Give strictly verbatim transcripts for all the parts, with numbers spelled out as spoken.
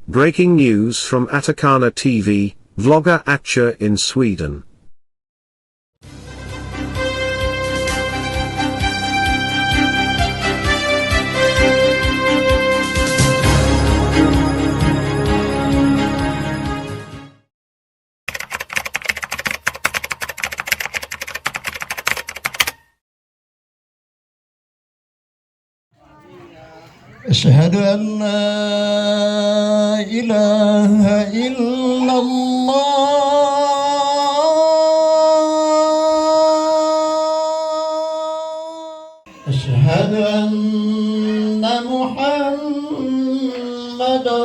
Breaking news from Atakana T V, vlogger Acha in Sweden. أشهد أن لا إله إلا الله. أشهد أن محمدا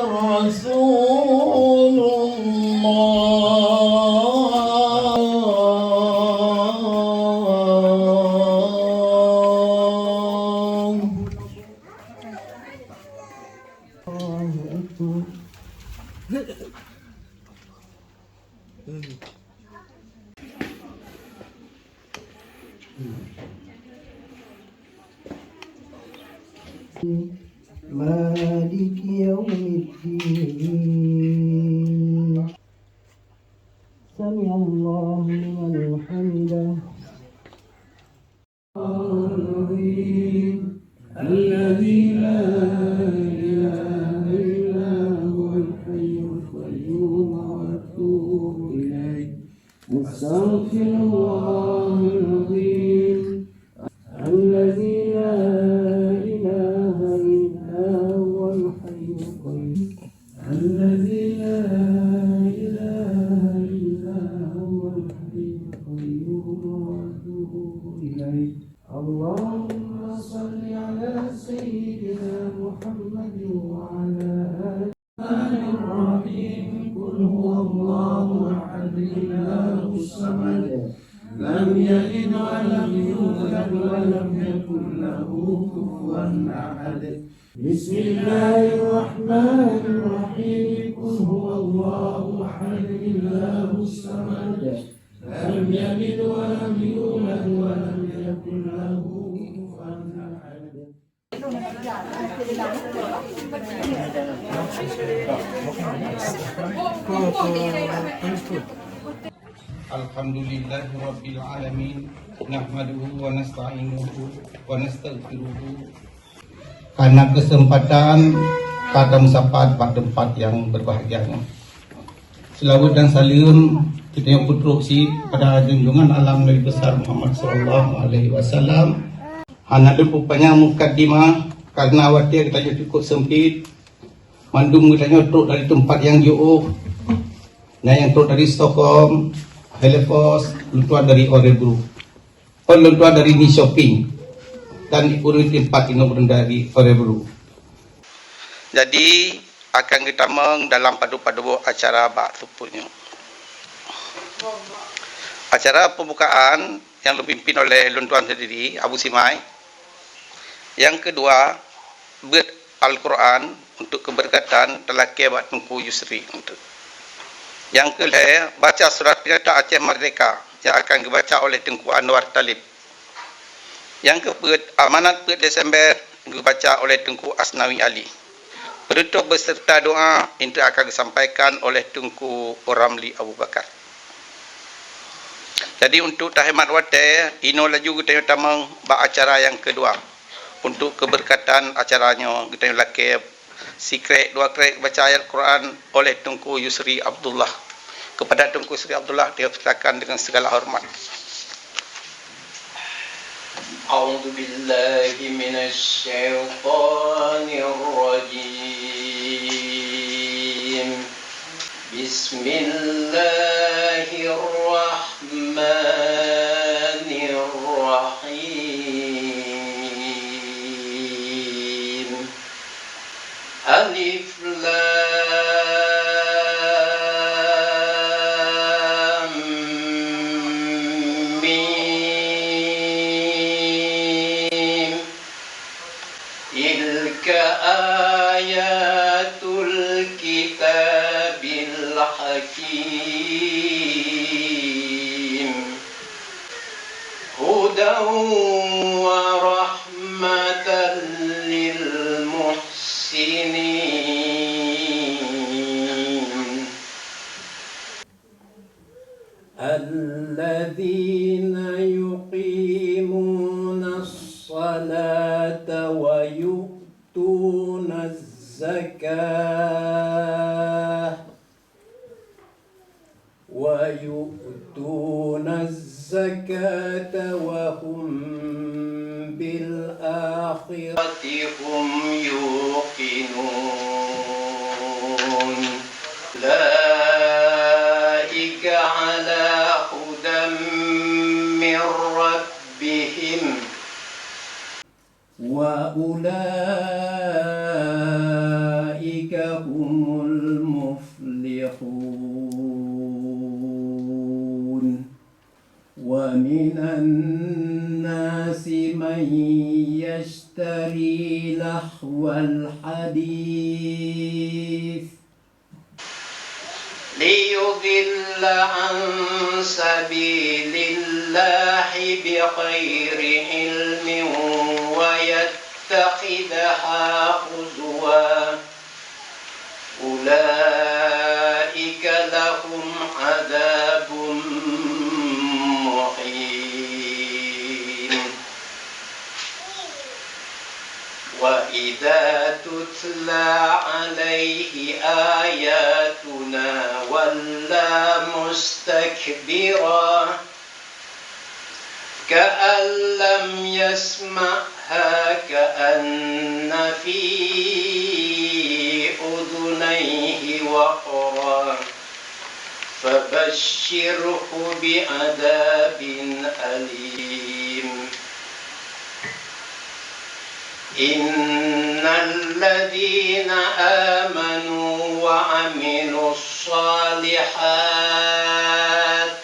رسول الله. الله أكبر. مالك يوم الدين. سمع الله لمن حمده. العظيم الذي لا إله إلا هو الحي القيوم وأتوب إليه. أستغفر الله العظيم الذي لا إله إلا هو الحي القيوم. الذي لا إله إلا هو الحي القيوم وأتوب إليه. اللهم صل على سيدنا محمد وعلى آله. الرحمن الرحيم. قل هو الله أحد، الله الصمد، لم يلد ولم يولد ولم يكن له كفوا أحد. بسم الله الرحمن الرحيم. قل هو الله أحد، الله الصمد، لم يلد ولم يولد ولم يكن له كفوا أحد. الحمد لله رب العالمين، نحمده ونستعينه ونستغفره. Karena kesempatan ka tameusapat bak teumpat nyang berbahagia nyoe. Seulaweuet dan saleuem geutanyoe peutrok cit keupada junjungan alam Nabi besar Muhammad sallallahu alaihi wasallam. Hana lôn peupanyang mukadimah, karena watée geutanyoe cukup seumpit. Mandum geutanyoe trok dari teumpat nyang jiôh, na nyang trok dari Stockholm, Hällefors, lôn tuan dari Örebro. Kon lôn tuan dari Nyköping dan ureuëng teumpat inong ureuëng dari Örebro. Jadi, akan geutamong dalam padub-padub acara bak teupeu nyoe. Acara pembukaan nyang geupimpin oleh lôn tuan sendiri, Abu Simai. Nyang keudua, beuet Al-Quran untuk keberkatan talakée bak Teungku Yusri untuk. Nyang keulhée, baca surat peunyata Aceh Merdeka nyang akan geubaca oleh Teungku Anwar Talib. Nyang keupeuet, amanat peuet Desember geubaca oleh Teungku Asnawi Ali. Penutup beserta doa itu akan disampaikan oleh Teungku Ramli Abu Bakar. Jadi, untuk tahemat watée, inoe laju geutanyoe tamong bak acara nyang keudua. Untuk keberkatan acara nyoe, geutanyoe lakée sikrek dua krek baca ayat Quran oleh Teungku Yusri Abdullah. Kepada Teungku Yusri Abdullah, dipersilakan dengan segala hormat. أعوذ بالله من الشيطان الرجيم. بسم الله الرحمن الرحيم. ألف لام ميم. تلك آيات الكتاب الحكيم. هدى ورحمة للمحسنين. الذين يقيمون الصلاة ويؤتون الزكاة ويؤتون الزكاة وهم بالآخرة هم يوقنون. أولئك على هدى من ربهم وأولئك هم المفلحون. ومن الناس من يشتري لهو الحديث ليضل عن سبيل الله بغير علم ويتخذها هزوا. أولئك لهم عذاب مهين. وإذا تتلى عليه آياتنا ولى مستكبرا كأن لم يسمعها كأن في أذنيه وقرا فبشره بعذاب أليم. إن الذين آمنوا وعملوا الصالحات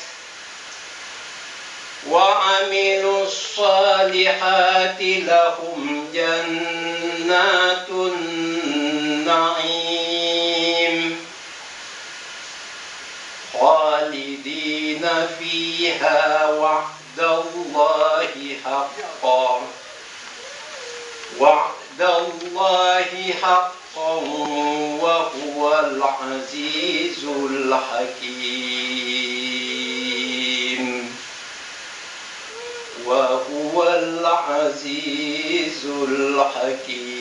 وعملوا الصالحات لهم جنات النعيم خالدين فيها وعد الله حقا وعد الله حقا وهو العزيز الحكيم. وهو العزيز الحكيم.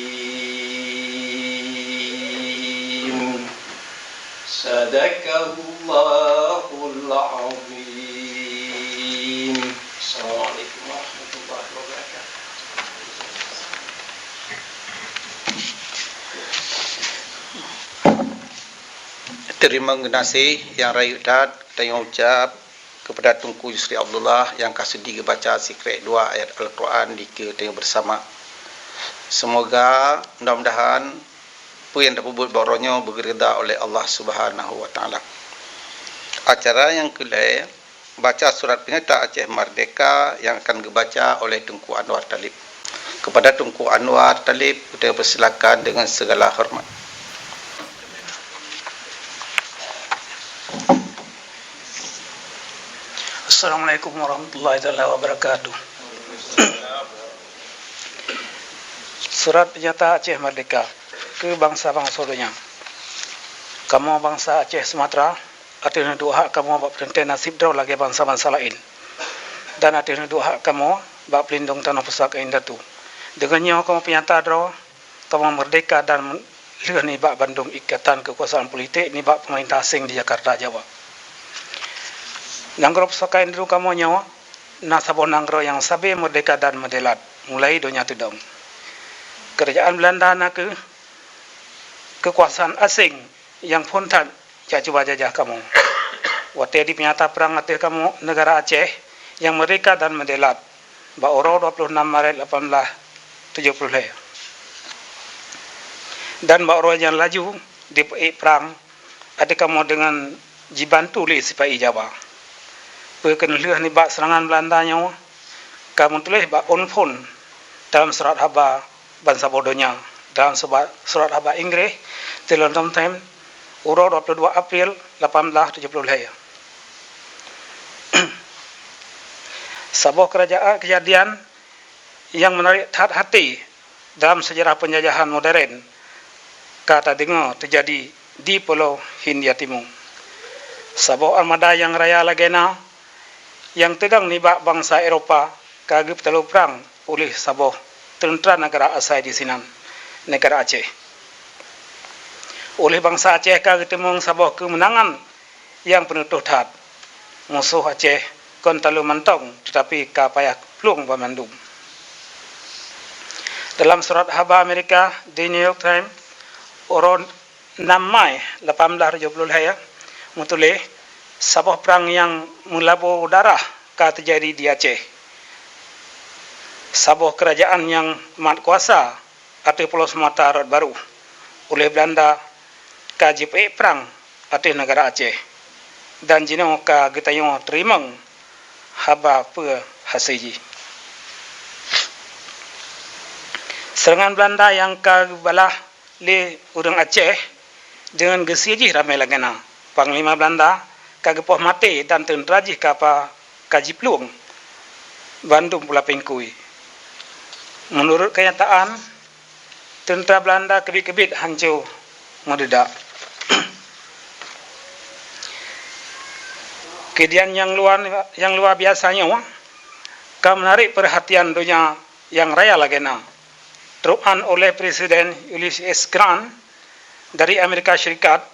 صدق الله العظيم. السلام عليكم ورحمة الله وبركاته. Teurimong geunaséh nyang rayeuk that tanyoe ucab keupada Teungku Yusri Abdullah nyang ka seudi geubaca sikrék dua ayat Al-Qur'an dikeue tanyoe beusama. Seumoga, mudah-mudahan, peue nyang tapeubuet bak uroe nyoe beugeurida oleh Allah Subhanahu wa Taala. Acara nyang keulhèe, baca surat peunyata Aceh Merdeka nyang akan geubaca oleh Teungku Anwar Thalib. Kepada Teungku Anwar Thalib, kita persilakan dengan segala hormat. Assalamualaikum warahmatullahi taala wabarakatuh. Surat peunyata Aceh Merdeka keu bansa-bansa donya. Kamoe bansa Aceh Sumatra, ateueh neuduek hak kamoe bak peuteuntèe naseb droe lagèe bansa-bansa laén, dan ateueh neuduek hak kamoe bak peulindong tanoh pusaka indatu. Deungon nyoe kamoe peunyata droe kamoe meurdeka dan lheueh nibak bandum ikatan keukuasaan politik nibak peumeurintah aséng di Jakarta, Jawa. Nanggroe pusaka indatu kamoe nyoe na saboh nanggroe nyang sabe meurdeka dan meudèelat mulai donya teudong. Keurajeuen Beulanda na kheueh keukuasaan aséng nyang phôn that jak cuba jajah kamoe. Watèe jipeunyata prang ateueh kamoe, neugara Aceh nyang meurdeka dan meudèelat bak uroe dua ploh nam Maret lapan blaih tujoh ploh lhèe, dan bak uroe nyan laju jipeuék prang ateueh kamoe deungon jibantu lé sipa-i Jawa. Peue keuneulheueh nibak seurangan Beulanda nyoe ka meutuléh bak ôn phôn dalam surat haba bansaboh donya, dalam suba-, surat haba Inggréh, The London Times, uroe dua ploh dua April lapan blaih tujoh ploh lhèe. Saboh keurajeuen keujadian nyang meunarék that até dalam seujarah peunjajahan modern ka tadeungoe teujadi di Pulo Hindia Timu. Saboh armada nyang raya lagèe na nyang teudong nibak bansa Eropa ka geupeutaloe prang uléh saboh teuntra neugara asai disinan, neugara Aceh. Uléh bansa Aceh ka geuteumeung saboh keumeunangan nyang peunutôh that. Musoh Aceh kon taloe mantong, teutapi ka payah plueng banmandum. Dalam surat haba Amerika, The New York Times, uroe nam Mai lapan blaih tujoh puluh lhèe, meutuléh, saboh prang nyang meulabô darah ka teujadi di Aceh. Saboh keurajaan nyang mat kuasa ateueh Pulo Sumatra rot barô uléh Beulanda ka jipeuék prang ateueh neugara Aceh, dan jinoe ka geutanyoe teurimong haba peue hasé jih. Seurangan Beulanda nyang ka geubalah lé ureuëng Aceh deungon geusie jih ramé lagée na. Panglima Beulanda ka geupoh maté dan teuntra jih ka pa-, ka jiplueng bandum pula pingkui. Meunurot keunyataan, teuntra Beulanda keubiet-keubiet hanco meududak. Keujadian nyang luwa, nyang luwa biasa nyoe ka meunarék peurhatian donya nyang raya lagée na. Trok 'an uléh Presiden Ulysses S. Grant dari Amerika Syarikat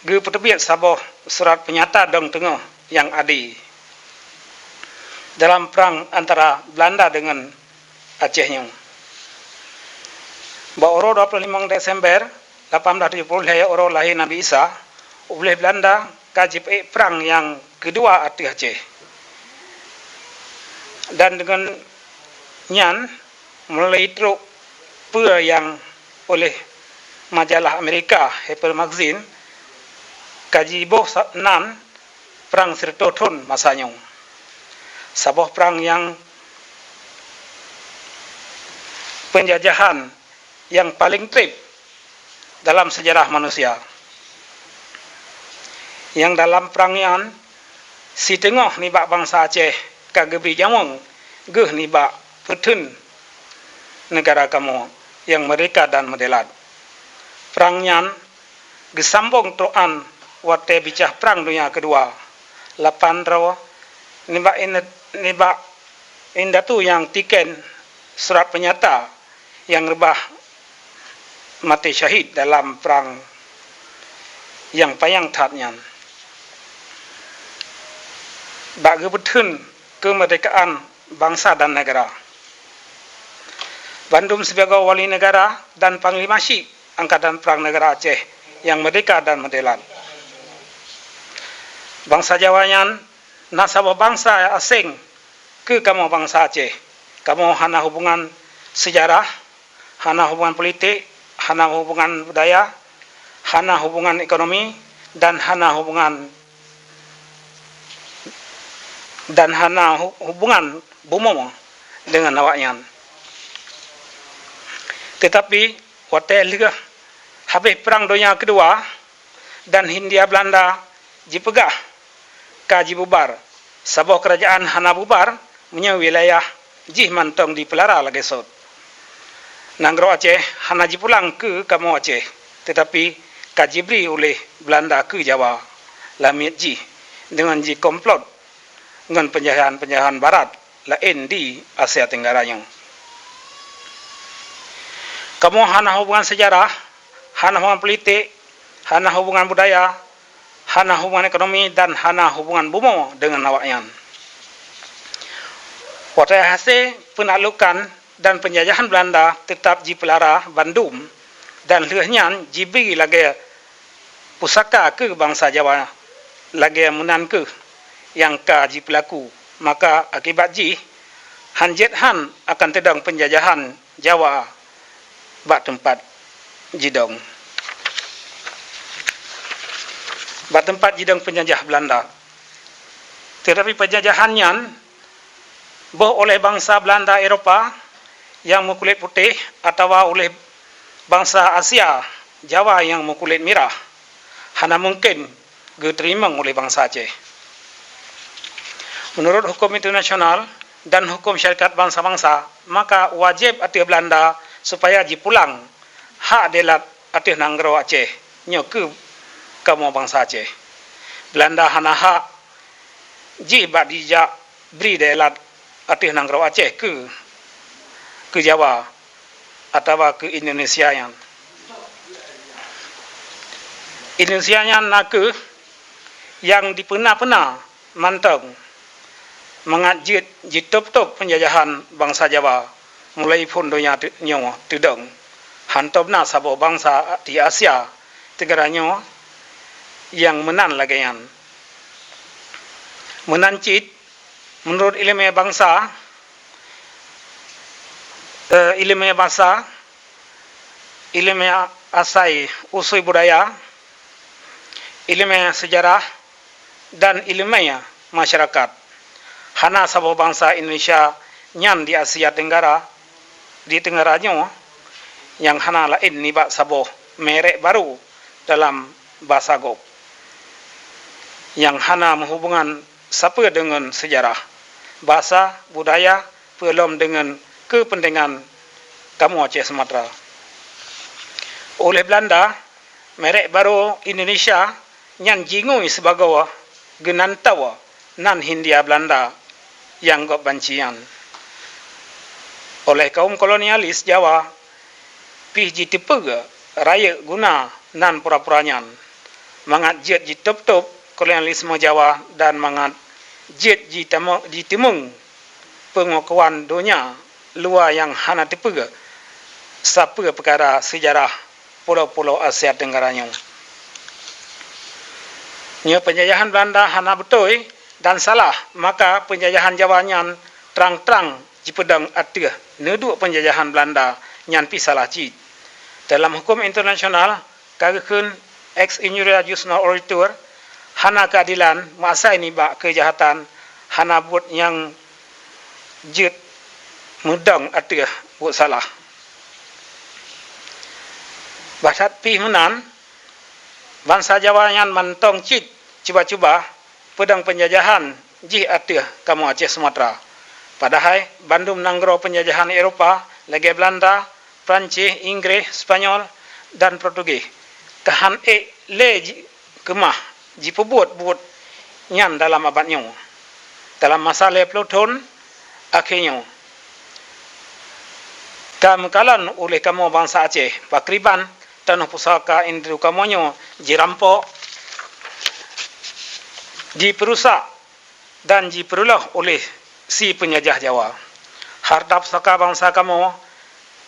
geupeuteubiet saboh surat peunyata dong teungoh nyang ade dalam prang antara Beulanda deungon Aceh nyoe. Bak uroe dua puluh limong Desember lapan blaih tujoh puluh lhèe, uroe lahé Nabi Isa, uléh Beulanda ka jipeuék prang nyang keudua ateueh Aceh. Dan deungon nyan, meulalu trok peue nyang uléh majalah Amerika Harper Magazine ka jiboh sa-, nan Prang Sireutôh Thon Masa Nyoe. Saboh prang nyang peunjajahan nyang paleng treb dalam seujarah manusia. Nyang dalam prang nyan, siteungoh nibak bansa Aceh ka geubri jamong geuh nibak peutheun neugara kamoe nyang meurdehka dan meudelat. Prang nyan geusambong trok 'an watée bicah Prang Donya Keudua, lapan droe nibak in-, nibak indatu nyang tiken surat peunyata nyang reubah maté syahid dalam prang nyang panyang that nyan. Bak geupeutheun keumeurdehkaan bansa dan neugara. Bandum sibagoe wali neugara dan panglima syik Angkatan Prang Neugara Aceh nyang meurdehka dan meudelat. Bansa Jawa nyan na saboh bansa aséng keu kamoe bansa Aceh. Kamoe hana hubongan seujarah, hana hubongan politik, hana hubongan budaya, hana hubongan ekonomi, dan hana hubongan, dan hana hu-, hubongan bumoe deungon awaknyan. Teutapi, watée lheueh habéh Prang Donya Keudua dan Hindia Beulanda jipeugah ka jibubar, saboh keurajeuen hana bubar meunyoe wilayah jih mantong jipeulara lagée sot. Nanggroe Aceh hana jipulang keu kamoe Aceh, teutapi ka jibri uléh Beulanda keu Jawa lamiet jih deungon jikomplot ngon peunjajahan-peunjajahan barat laén di Asia Tenggara nyoe. Kamoe hana hubongan seujarah, hana hubongan politik, hana hubongan budaya, hana hubongan ekonomi, dan hana hubongan bumoe deungon awaknyan. Watée hasé peunaklukan dan peunjajahan Beulanda teutab jipeulara bandum, dan lheueh nyan jibri lagée pusaka keu bansa Jawa, lagée meunan kheueh nyang ka jipeulaku, maka akibat jih han jeuet han akan teudong peunjajahan Jawa bak teumpat jidong, bak teumpat jidong peunjajah Beulanda. Teutapi peunjajahan nyan boh uléh bansa Beulanda Eropa nyang meukulét putéh atawa uléh bansa Asia Jawa nyang meukulét mirah, hana mungken geuteurimong uléh bansa Aceh. Meunurot huköm internasional dan huköm syarikat bansa-bansa, maka wajéb ateueh Beulanda supaya jipulang hak delat ateueh nanggroe Aceh nyoe keu kamoe bansa Aceh. Beulanda hana hak jih bak jijak bri daylat ateueh nanggroe Aceh keu, keu Jawa atawa keu Indonesia nyan. Indonesia nyan nakeuh nyang dipeuna-peuna mantong mangat jeuet jitôb-tôb peunjajahan bansa Jawa mulai phon donya teu-, nyoe teudong. Hántom na saboh bansa di Asia Teugara nyoe nyang meunan lagée nyan. Meunan cit, meunurot iéleumé bansa, eh, iéleumé basa, iéleumé asai usui budaya, iéleumé seujarah, dan iéleumé masyarakat, hana saboh bansa Indonesia nyan di Asia Tenggara, di Tenggara nyoe nyang hana laén nibak saboh merek barô dalam basa gob nyang hana meuhubongan sapeue deungon seujarah, basa, budaya, peue lom deungon keupeuntengan kamoe Aceh Sumatra. Uléh Beulanda, merek barô Indonesia nyan jingui sibagoe geunantoe nan Hindia Beulanda nyang gob banci nyan. Uléh kawöm kolonialis Jawa pih jiteupeue rayeuk guna nan pura-pura nyan, mangat jeuet jitôb-tôb kolonialisme Jawa dan mangat jeuet jitamo-, jiteumeung peungakuan donya luwa nyang hana teupeue sapeue peukara seujarah pulo-pulo Asia Tenggara nyoe. Nyoe peunjajahan Beulanda hana beutôi dan salah, maka peunjajahan Jawa nyan trang-trang jipeudong ateueh neuduek peunjajahan Beulanda nyan pih salah cit. Dalam huköm internasional, ka geukheun ex injuria jus non oritur, hana keuadelan meuasai nibak keujahatan, hana buet nyang jeuet meudong ateueh buet salah. Bah that pih meunan, bansa Jawa nyan mantong cit cuba-cuba peudong peunjajahan jih ateueh kamoe Aceh Sumatra. Padahai bandum nanggroe peunjajahan Eropa lagée Beulanda, Prancis, Inggréh, Spanyol, dan Portugis ka han ék lé ji-, keumah jipeubuet buet nyan dalam abad nyoe. Dalam masa lhée ploh thon akhé nyoe, ka meukalon uléh kamoe bansa Aceh pakriban tanoh pusaka indatu kamoe nyoe jirampok, jipeurusak, dan jipeureulôh uléh si peunjajah Jawa. Hareuta pusaka bansa kamoe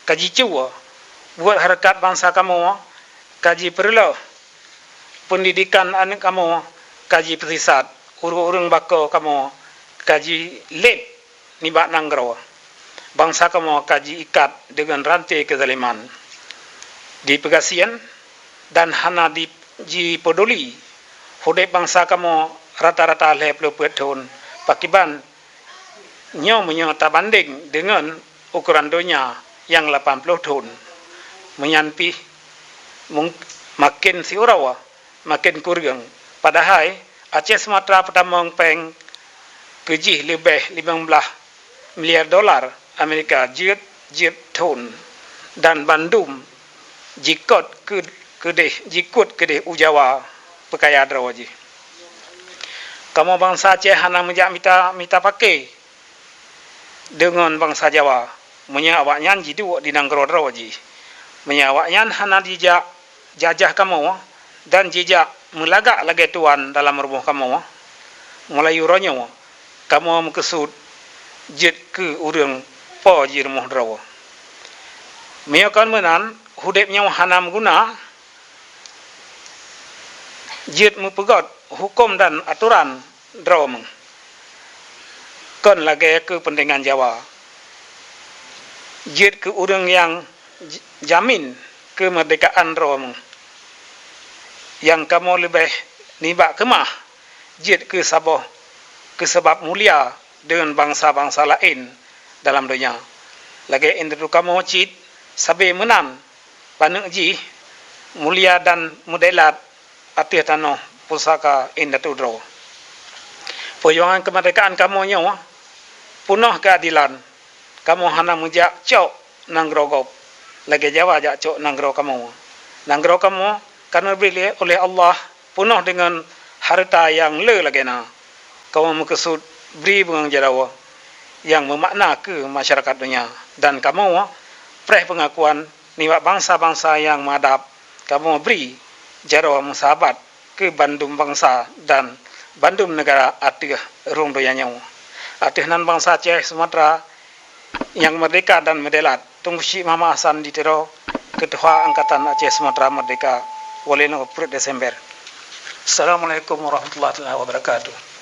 ka jicue, buet hareukat bansa kamoe ka jipeureulôh, peundidikan aneuëk kamoe ka jipeusisat, ureuëng-ureuëng bakoe kamoe ka jilét nibak nanggroe. Bansa kamoe ka jiikat deungon ranté keuzaliman, dipeugasien, dan hana di-, jipeuduli udeb bansa kamoe rata-rata lhée ploh peuet thon. Pakriban nyoe meunyoe tabandeng deungon ukoran donya nyang lapan ploh thon. Meunyan pih mung-, maken siuroe maken kureueng. Padahai Aceh Sumatra peutamong péng keu jih leubeh limong blaih miliar dolar Amerika jeuet-jeuet thon, dan bandum jikot keu-, keudeh, jikot keudeh u Jawa peukaya droe jih. Kamoe bansa Aceh hana meujak mita, mita paké deungon bansa Jawa meunyoe awaknyan jiduek di nanggroe droe jih. Meunyoe awaknyan hana jijak jajah kamoe dan jijak meulagak lagée tuwan dalam rumoh kamoe, mulai uroe nyoe kamoe meukeusut jeuet keu ureuëng po jirumoh droe. Meunyoe kon meunan, udeb nyoe hana meuguna, jeuet meupeugét huköm dan atoran droe meuh. Kon lagée keupeuntengan Jawa, jeuet keu ureuëng nyang j-, jamin keumeurdekaan droe meuh. Nyang kamoe leubeh nibak keumah jeuet keu saboh keuseubab mulia deungon bansa-bansa laén dalam donya. Lagée indatu kamoe cit sabe meunan paneuk jih mulia dan meudèelat ateueh tanoh pusaka indatu droe. Peujuangan keumeurdekaan kamoe nyoe peunoh keuadilan. Kamoe hana meujak cok nanggroe gob lagée Jawa jak cok nanggroe kamoe. Nanggroe kamoe ka neubri lé, uleh Allah peunoh deungon hareuta nyang le lagée na. Kamoe meukeusut bri beungoh jaroe nyang meumakna keu masyarakat donya, dan kamoe preh peungakuan nibak bansa-bansa nyang meuadab, kamoe bri jaroe meusahabat keu bandum bansa dan bandum neugara ateueh rhueng donya nyoe. Ateueh nan bansa Aceh Sumatra nyang meurdehka dan meudelat, Teungku Chik Muhammad Hasan di Tiro, Keutuha Angkatan Aceh Sumatra Meurdehka, Waleno peuet Desember. Assalamualaikum warahmatullahi wabarakatuh.